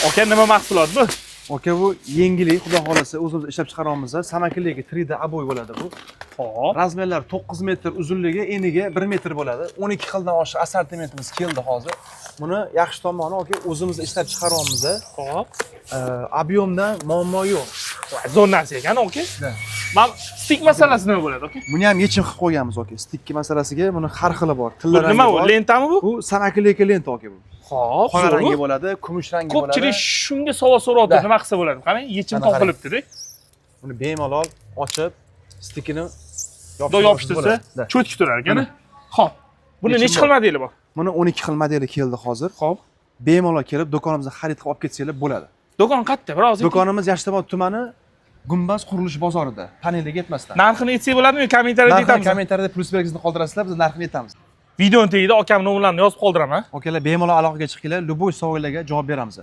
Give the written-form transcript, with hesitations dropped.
Aka, nima mahsulot bu? Aka, bu yengillik, xudo xohlasa, o'zimiz ishlab chiqaryapmiz. Самоклейка 3D обои bo'ladi bu. Размер lari 9 metr uzunligi, eniga 1 metr bo'ladi. 12 xildan oshiq assortimentimiz keldi hozir. Buni yaxshi tomoni, aka, o'zimiz ishlab chiqaryapmiz. Объем da muammo yo'q. Zo'r narsa ekan, aka. Да. Man стык masalasi nima bo'ladi, aka? Buni ham yechim qilib qo'yganmiz, aka. Стык masalasiga buni har xili bor. Bu Tilla rangi nima bu? bor. Lentami bu? Bu самоклейка lenta, aka, bu. Qora Zo'r rangi bu. bo'ladi, kumush rangi Ko'pchilik bo'ladi. shunga savol so'rayapti, Да. nima qilsa bo'ladi? Qarang, yechim Mana qarang. topilibdi-da. Buni bemalol ochib, стык ini Bundoq yopishtirsa, Да. чётко turar ekan. Mana. Xo'p. Buni Yechim necha xil bor. modeli bor? Buni 12 xil modeli keldi hozir. Bemalol kelib do'konimizdan xarid qilib olib ketsanglar bo'ladi. Do'kon qayerda? Biroz ayting. Do'konimiz Yashnobod tumani, Gumbaz qurilish bozorida, panelga yetmasdan. Narxini aytsak bo'ladimi yo kommentariyada Narxini aytamiz? Kommentariyada plyus belgisini qoldirasizlar, biz narxini aytamiz. Videoni tagida akam nomerlarini yozib qoldiraman. Akalar, bemalol aloqaga chiqinglar, любой savollarga javob beramiz.